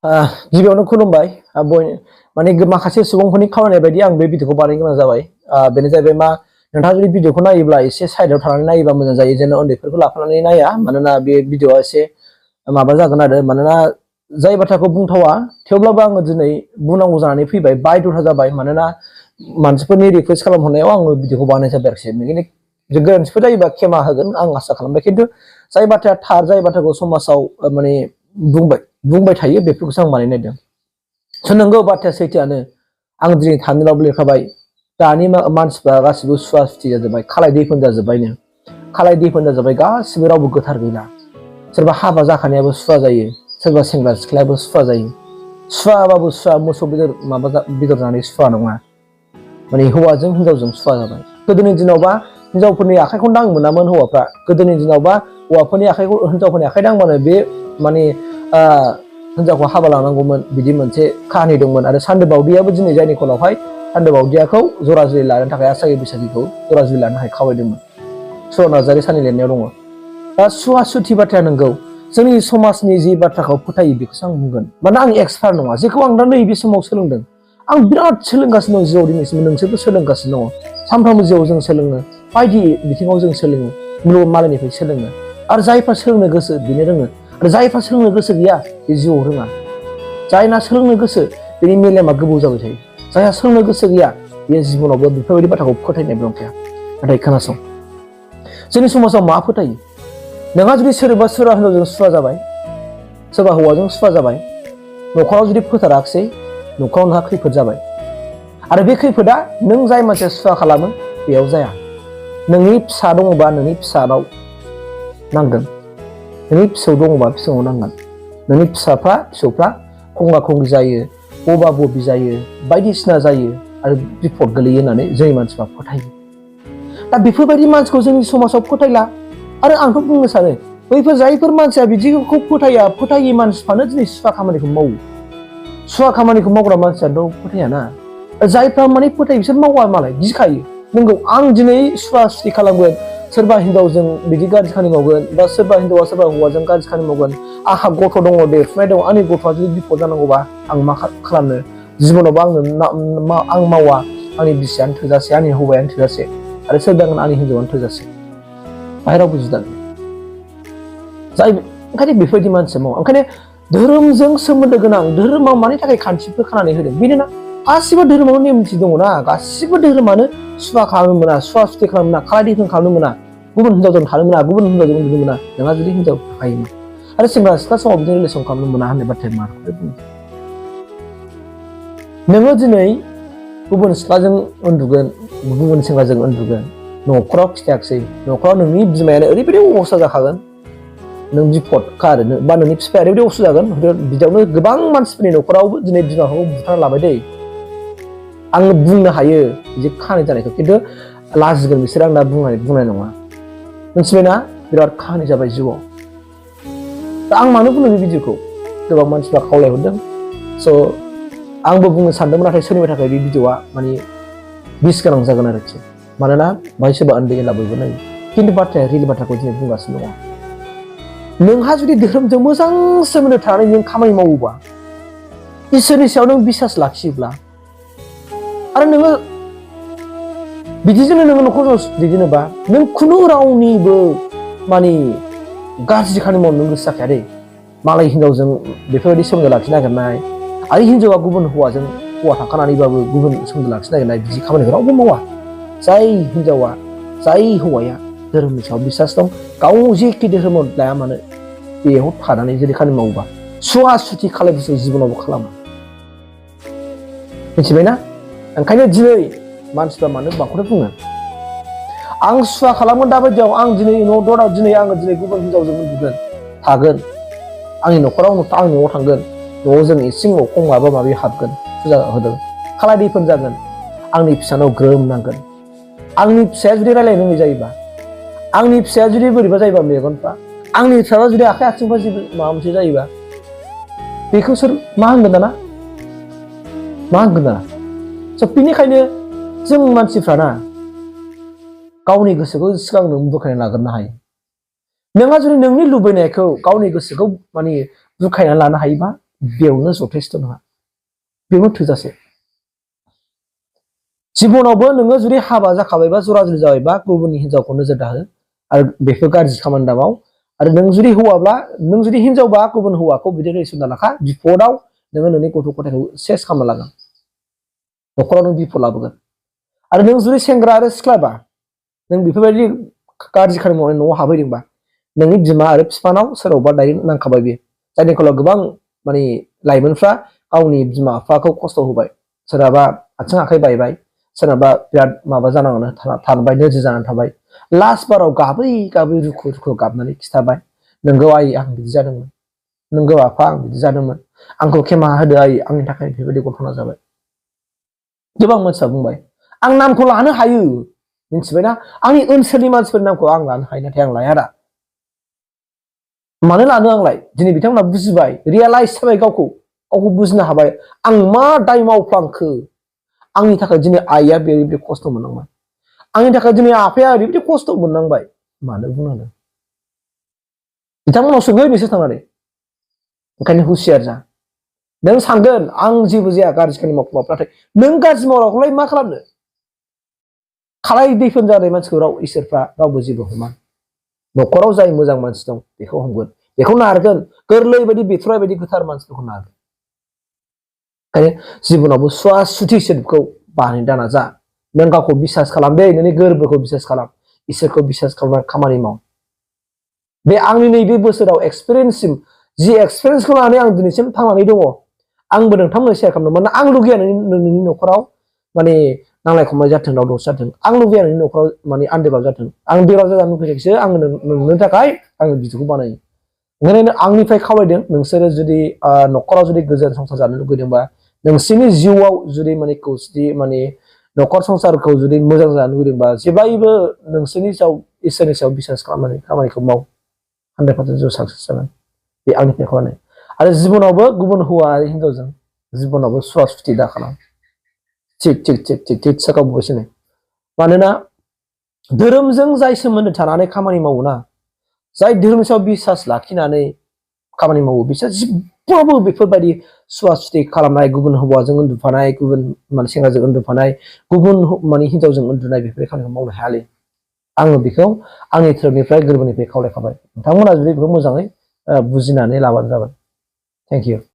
गिबियावनो खुलुमबाय माने माखासे सुबुंफोरनि खावलायनाय बायदि आं बे भिडिअखौ बानायनो गोनां जाबाय बेनो जाहैबाय मा नोंथाङा जुदि भिडिअखौ नायोब्ला एसे साइडआव थानानै नायोबा मोजां जायो जेन उन्दैफोरखौ लाफानानै नाया मानोना बे भिडिअआ एसे माबा जागोन आरो मानोना जाय बाथ्राखौ बुंथावा थेवब्लाबो आङो दिनै बुंनांगौ जानानै फैबाय बायध'था जाबाय मानोना मानसिफोरनि रिकुवेस्ट खालामहरनायाव आङो भिडिअखौ बानायनाय जाबाय आरोखि बेनिखायनो गोरोन्थिफोर जायोबा खेमा होगोन आं आसा खालामबाय खिन्थु जाय बाथ्राया थार जाय बाथ्राखौ समाजाव माने बुंबाय थायो बेफोरखौसो आं बानायनो नागिरदों नंगौ बाथ्राया सैथोआनो आं दिनै थामिलाव लिरखाबाय दानि मानसिफ्रा गासिबो सुवा सुथि जाजोब्बाय खालाय दैफोन जाजोब्बायनो खालाय दैफोन जाजोब्बाय गासिबो रावबो गोथार गैला सोरबा हाबा जाखानायाबो सुवा जायो सोरबा सेंग्रा सिख्लायाबो सुवा जायो सुवाबाबो सुवा मोसौ बेदर जानानै सुवा नङा माने हौवाजों हिनजावजों सुवा जाबाय गोदोनि दिनावबा हिनजावफोरनि आखाइखौनो दांनो मोनामोन हौवाफ्रा गोदोनि दिनावबा हौवाफोरनि आखाइखौ हिनजावफोरनि आखाइ दांबानो बे माने हिनजावखौ हाबा लानांगौमोन बिदि मोनसे काहानि दंमोन आरो सान्दो बावदियाबो दिनै जायनि कलावहाय सान्दो बावदियाखौ जरा जुलि लानो थाखाय आसागि बैसागिखौ जरा जुलि लानो थाखाय खावलायदोंमोन सुवा नार्जारि साननि लिरनायाव दङ दा सुवा सुथि बाथ्राया नंगौ जोंनि समाजनि जि बाथ्राखौ फोथायो बेखौसो आं बुंगोन मानोना आं एक्सपार्ट नङा जेखौ आं दा नैबे समाव सोलोंदों आं बिराद सोलोंगासिनो दं जिउआव दिनैसिम नोंसोरबो सोलोंगासिनो दङ सानफ्रोमबो जिउआव जों सोलोङो बायदि बिथिङाव जों सोलोङो मुलुग मालायनिफ्राय सोलोङो आरो जायफ्रा सोलोंनो गोसो बेनो रोङो आरो जायफ्रा सोलोंनो गोसो गैया बे जिउआव रोङा जायना सोलोंनो गोसो बेनि मेलेमा गोबौ जाबाय थायो जायहा सोलोंनो गोसो गैया बे जिबनावबो बेफोरबायदि बाथ्राखौ फोथायनाय दंखाया नाथाय खोनासं जोंनि समाजाव मा फोथायो नोंहा जुदि सोरबा हिनजावजों सुवा जाबाय सोरबा हौवाजों सुवा जाबाय न'खराव जुदि फोथाराखिसै न'खराव नोंहा खैफोद जाबाय आरो बे खैफोदा नों जाय मानसिया सुवा खालामो बेयाव जाया नोंनि फिसा दङबा नोंनि फिसानाव नांगोन नोंनि फिसौ दङबा फिसौनाव नांगोन नोंनि फिसौफ्रा खंगा खंगि जायो बबा बबि जायो बायदिसिना जायो आरो बिपद गोलैयो होननानै जोंनि मानसिफ्रा फोथायो दा बेफोरबायदि मानसिखौ जोंनि समाजाव फोथायला आरो आंथ' बुंनो सानो बैफोर जायफोर मानसिया बिदिखौ फोथायि मानसिफ्रानो दिनै सुवा खामानिखौ मावो सुवा खामानिखौ मावग्रा मानसियाथ' फोथायाना जायफ्रा माने फोथायो बिसोर मावा मालाय गिखायो नंगौ आं दिनै सुवा सुथि खालामगोन सोरबा हिनजावजों बिदि गाज्रि खामानि मावगोन बा सोरबा हिनजावा सोरबा हौवाजों गाज्रि खामानि मावगोन आंहा गथ' दङ देरफुनाय दङ आंनि गथ'आ जुदि बिपद जानांगौबा आं मा खालामनो जिबनावबो आं मावा आंनि बिसियानो थोजासे आंनि हौवायानो थोजासे आरो सोरबा आंनि हिनजावानो थोजासे बाहेरावबो जुदा जाय ओंखायनो बेफोरबायदि मानसिया मावा ओंखायनो धोरोमजों सोमोन्दो गोनां धोरोमाव मानि थाखाय खान्थिफोर खानानै होदों बेनोना गासिबो धोरोमावनो नेम निथि दङना गासिबो धोरोमानो सुवा खालामनो मोना सुवा सुथि खालामनो मोना खालाय दैफोन खालामनो मोना गुबुन हिनजावजों थानो मोना गुबुन हिनजावजों उन्दुनो मोना नोंहा जुदि हिनजाव थाखायोमोन आरो सेंग्रा सिख्ला समाव बिदिनो रिलेसन खालामनो मोना होननाय बाथ्राया माखौ बुङो नोङो दिनै गुबुन सिख्लाजों उन्दुगोन गुबुन सेंग्राजों उन्दुगोन न'खराव खिथायाखिसै न'खराव नोंनि बिमायानो ओरैबायदि अबस्था जाखागोन नों बिपदखा आरो बा नोंनि बिफाया ओरैबायदि अबस्था जागोन बिदियावनो गोबां मानसिफोरनि न'खरावबो दिनै बिमाखौ बुथारना लाबाय दै आङो बुंनो हायो बिदि खाहानि जानायखौ खिन्थु लाजिगोन बिसोर आं दा बुंनाय नङा मिथिबायना बिराद खाहानि जाबाय जिउआव दा आं मानो बुंनो बे भिडिअखौ गोबां मानसिफ्रा खावलायहरदों स' आंबो बुंनो सानदोंमोन नाथाय सोरनिबा थाखाय बे भिडिअआ माने बिस गोनां जागोन आरोखि मानोना बाहाय सोरबा उन्दै एला बयबो नायो खिन्थु बाथ्राया रियेल बाथ्राखौ दिनै बुंगासिनो दङ नोंहा जुदि धोरोमजों मोजां सोमोन्दो थानानै नों खामानि मावोबा इसोरनि सायाव नों बिसास लाखियोब्ला आरो नोङो बिदिजोंनो नोङो न'खरखौ दैदेनोबा नों खुनु रावनिबो माने गाज्रि खामानि मावनो नों गोसो जाखाया दै मालाय हिनजावजों बेफोरबायदि सोमोन्दो लाखिनो नागिरनाय आरो हिनजावा गुबुन हौवा थाखानानैबाबो गुबुन सोमोन्दो लाखिनो नागिरनाय बिदि खामानिखौ रावबो मावा जाय हिनजावा जाय हौवाया धोरोमनि सायाव बिसास दं गाव जेखि धोरोमाव लाया मानो बेयाव थानानै जुदि खामानि मावोबा सुवा सुथि खालाय बुस्थु जिबनावबो खालामा मिथिबायना ओंखायनो दिनै मानसिफ्रा मानो माखौनो बुङो आं सुवा खालामगोन दाबायदियाव आं दिनै न'दराव आङो गुबुन हिनजावजों उन्दुगोन थागोन आंनि न'खराव आंनि न'आव थांगोन न'आव जों इसिं न'खौ माबा माबि हाबगोन फुजा होदों खालाय दैफोन जागोन आंनि फिसानाव ग्रोम नांगोन आंनि फिसाया जुदि रायलायनो रोङै जायोबा आंनि फिसाया जुदि बोरैबा जायोबा मेगनफ्रा आंनि फिसाया जुदि आखाइ आथिंफ्रा जेबो माबा मोनसे जायोबा बेखौ सोर मा होनगोन दाना स' बेनिखायनो जों मानसिफ्राना गावनि गोसोखौ सिगांनो बुरखायना लाग्रोनो हायो नोंहा जुदि नोंनि लुबैनायखौ गावनि गोसोखौ माने बुरखायना लानो हायोबा बेयावनो जथेस्थ' नङा बेयावनो थोजासे जिबनावबो नोङो जुदि हाबा जाखाबायबा जरा जुलि जाबायबा गुबुननि हिनजावखौ नोजोर दाहो आरो बेफोर गाज्रि खामानि दामाव आरो नों जुदि हौवाब्ला नों जुदि हिनजावबा गुबुन हौवाखौ बिदिनो इसुना लाखा बिपदआव नोङो नोंनि गथ' गथायखौ सेस खालामना लागोन न'खराव नों बिपद लाबोगोन आरो नों जुदि सेंग्रा आरो सिख्लाबा नों बेफोरबायदि गाज्रि खामानि मावनानै न'आव हाबहैदोंबा नोंनि बिमा आरो बिफानाव सोरबावबा दायो नांखाबाय बेयो जायनि कलाव गोबां माने लाइमोनफ्रा गावनि बिमा बिफाखौ खस्थ' होबाय सोरहाबा आथिं आखाइ बायबाय सोरहाबा बिराद माबा जानांगौनो थाबाय नोरजिया जानानै थाबाय लास्ट बाराव गाबै गाबै रुखु रुखु गाबनानै खिथाबाय नोंगौ आइ आं बिदि जादोंमोन नोंगौ आफा आं बिदि जादोंमोन आंखौ खेमा होदो आइ आंनि थाखाय बेबायदि घटना जाबाय गोबां मानसिया बुंबाय आं नामखौ लानो हायो मिथिबायना आंनि ओनसोलनि मानसिफोरनि नामखौ आं लानो हायो नाथाय आं लाया दा मानो लानो आंलाय दिनै बिथांमोना बुजिबाय रियेलाइज जाबाय गावखौ गावखौ बुजिनो हाबाय आं मा दाय मावफ्लांखो आंनि थाखाय दिनै आइया बेबायदि खस्थ' मोननांबाय आंनि थाखाय दिनै आफाया ओरैबायदि खस्थ' मोननांबाय मानो बुंनांगौ बिथांमोनाव सोंगोन बिसोर थांनानै ओंखायनो हुसियार जा नों सानगोन आं जेबो जाया गाज्रि खामानि मावखुमाखै नाथाय नों गाज्रि मावग्राखौलाय मा खालामनो खालाय दैफोन जानाय मानसिखौ इसोरफ्रा रावबो जेबो हमा न'खराव जाय मोजां मानसि दं बेखौ हमगोन बेखौ नारगोन गोरलै बायदि बिथराइ बायदि गोथार मानसिफोरखौ नारगोन ओंखायनो जिबनावबो सुवा सुथि सोदोबखौ बाहायनो दाना जा नों गावखौ बिसास खालाम दे नोंनि गोरबोखौ बिसास खालाम इसोरखौ बिसास खालामनानै खामानि माव बे आंनि नैबे बोसोराव एक्सपिरियेन्ससिम जि एक्सपिरियेन्सखौ लानानै आं दिनैसिम थांनानै दङ आंबो नोंथांमोननो शेयार खालामदों मानोना आं लुगैया नोंनि न'खराव माने नांलाय खमलाय जाथों दावराव दावसि जाथों आं लुगैया नोंनि न'खराव माने आनडेभेलप जाथों आं डेभेलप जाजानो लुगैनायसो आङो नोंनो थाखाय आङो भिडिअखौ बानायो ओंखायनो आंनिफ्राय खावलायदों नोंसोरो जुदि न'खराव जुदि गोजोन संसार जानो लुगैदोंबा नोंसोरनि जिउआव जुदि माने खौसेथि माने न'खर संसारखौ जुदि मोजां जानो लुगैदोंबा जेब्लायबो नोंसोरनि सायाव इसोरनि सायाव बिसास खालामनानै खामानिखौ माव 100% जिउ साक्सेस जागोन बे आंनिफ्राय खालामनाय आरो जिबनावबो गुबुन हौवा आरो हिनजावजों जिबनावबो सुवा सुथि दा खालाम थिग सागावबोगासिनो मानोना धोरोमजों जाय सोमोन्दो थानानै खामानि मावोना जाय धोरोमनि सायाव बिसास लाखिनानै खामानि मावो बिसोर जेब्लाबो बेफोरबायदि सुवा सुथि खालामनाय गुबुन हौवाजों उन्दुफानाय गुबुन माने सेंग्राजों उन्दुफानाय गुबुन माने हिनजावजों उन्दुनाय बेफोर खामानिखौ मावनो हायालै आङो बेखौ आंनि धोरोमनिफ्राय गोरबोनिफ्राय खावलायखाबाय नोंथांमोना जुदि बेखौ मोजाङै बुजिनानै लाबानो जाबाय थेंक इउ